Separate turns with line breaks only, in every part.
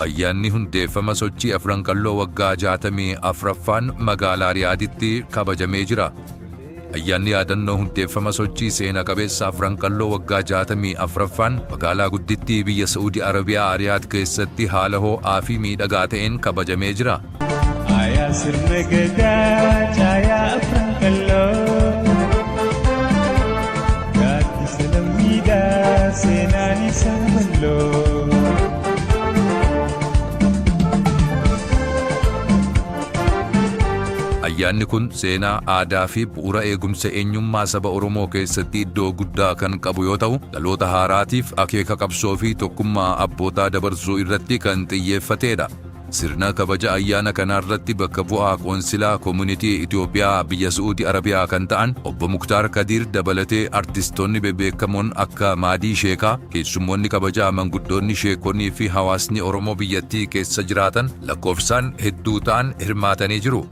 Ayyaanni hundeeffama sochii Afran Qalloo waggaa 64ffaan magaalaa Riyaaditti kabajamee jira. Ayyaanni yaadannoo hundeeffama sochii seena qabeessa Afran Qalloo waggaa 64ffaan magaalaa guddittii biyya Sa'uudi Arabiyaa Riyaad keessatti haala ho'aa fi miidhagaa ta'een kabajamee jira.
Aayaa sirna gadaa caayaa Afran Qalloo gaaddisa lammiidhaa seenaan isaa bal'oo.
Ayyaanni kun seenaa, aadaa fi bu'uura eegumsa eenyummaa saba Oromoo keessatti iddoo guddaa kan qabu yoo ta'u, dhaloota haaraatiif akeeka qabsoo fi tokkummaa abbootaa dabarsuu irratti kan xiyyeeffateedha. Sirna kabaja ayyaana kanaarratti bakka bu'aa qoonsilaa koominitii Itoophiyaa biyya Su'uudi Arabiyaa kan ta'an Obbo Muktaar Kadiir dabalatee artistoonni bebeekamoon akka Maadii Sheekaa, keessummoonni kabajaa manguddoonni sheekonnii fi hawaasni Oromoo biyyattii keessa jiraatan lakkoofsaan hedduu ta'an hirmaatanii jiru.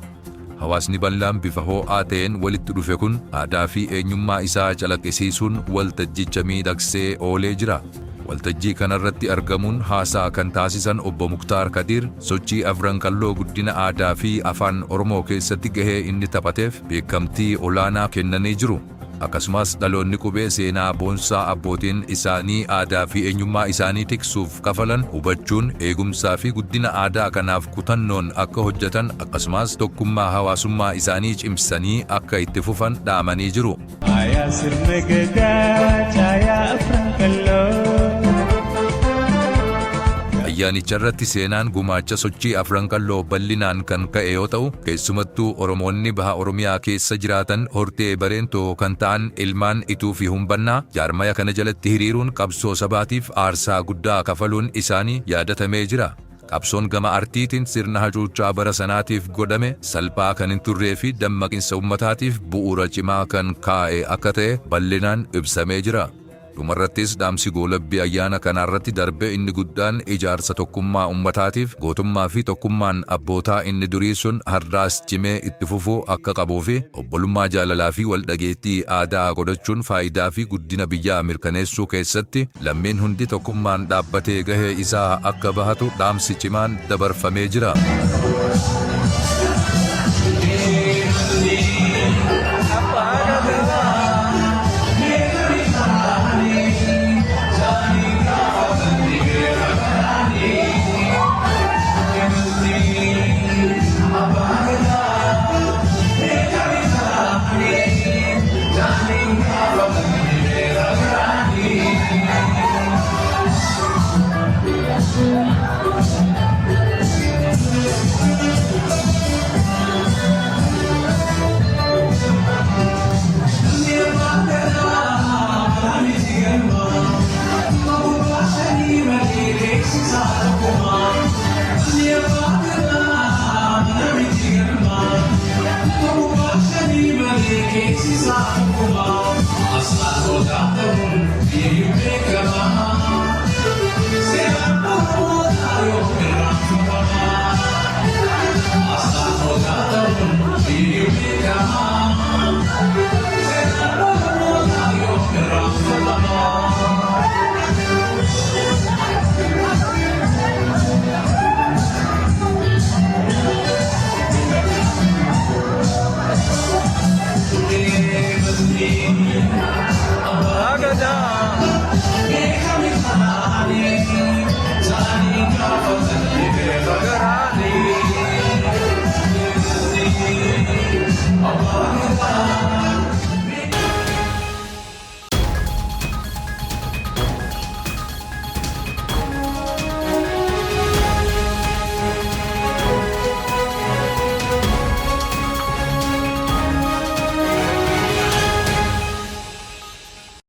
Hawaasni bal'aan bifa ho'aa ta'een walitti dhufe kun aadaa fi eenyummaa isaa calaqqisiisuun waltajjicha miidhagsee oolee jira. Waltajjii kanarratti argamuun haasaa kan taasisan Obbo Muktaar Kadiir sochii Afran Qalloo guddina aadaa fi afaan Oromoo keessatti gahee inni taphateef beekamtii olaanaa kennanii jiru. Akkasumas dhaloonni qubee seenaa boonsaa abbootiin isaanii aadaa fi eenyummaa isaanii tiksuuf kafalan hubachuun eegumsaa fi guddina aadaa kanaaf kutannoon akka hojjetan akkasumas tokkummaa hawaasummaa isaanii cimsanii akka itti fufan dhaamanii jiru.
Aayaa sirna gadaa caayaa Afran Qalloo.
Ayyaanicha irratti seenaan gumaacha sochii Afran Qalloo bal'inaan kan ka'e yoo ta'u, keessumattuu Oromoonni baha Oromiyaa keessa jiraatan hortee Bareentoo kan ta'an ilmaan Ituu fi Humbannaa jaarmaya kana jalatti hiriiruun qabsoo sabaatiif aarsaa guddaa kafaluun isaanii yaadatamee jira. Qabsoon gama artiitiin sirna hacuuccaa bara sanaatiif godhame salphaa kan hin turree fi dammaqinsa ummataatiif bu'uura cimaa kan kaa'e akka ta'e bal'inaan ibsamee jira. Dhumarrattis dhaamsi goolabbii ayyaana kanaarratti darbe inni guddaan ijaarsa tokkummaa ummataatiif gootummaa fi tokkummaan abbootaa inni durii sun har'aas cimee itti fufuu akka qabuu fi obbolummaa jaalalaa fi waldhageettii aadaa godhachuun faayidaa fi guddina biyyaa mirkaneessuu keessatti lammiin hundi tokkummaan dhaabbatee gahee isaa akka bahatu dhaamsi cimaan dabarfamee jira.